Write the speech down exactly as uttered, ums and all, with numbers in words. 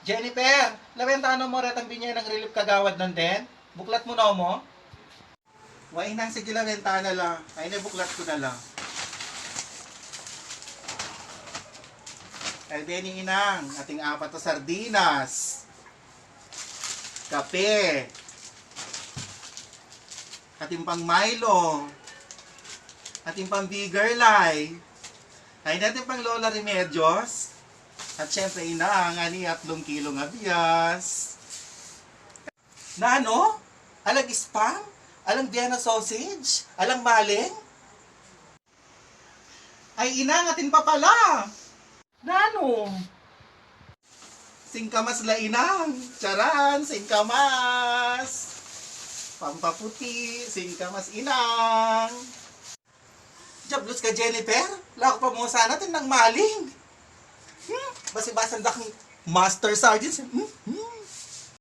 Jennifer, lawen ta no mo retang binye nang relief kagawad nang den? Buklat mu no mo? Wa, Inang, sige, lawen ta na la. Ay, ne, buklat ku na la. Ay, beni, Inang, ating apat a sardinas, kape, ating pang Milo, ating pang Bigger Lay, ay, ating pang Lola Remedios, at syempre, Inang, ani, atlung kilung abias. Nanu? Alang spam? Alang Vienna sausage? Alang maling? Ay, Inang, atin pa pala. Nanu? Singkamas la, Inang. Charan, singkamas. Pampaputi, singkamas, Inang. Diablos ka, Jennifer. Laku pa mu sana atin nang maling. Hmm? Basi-basan da kang master sardines. Hmm?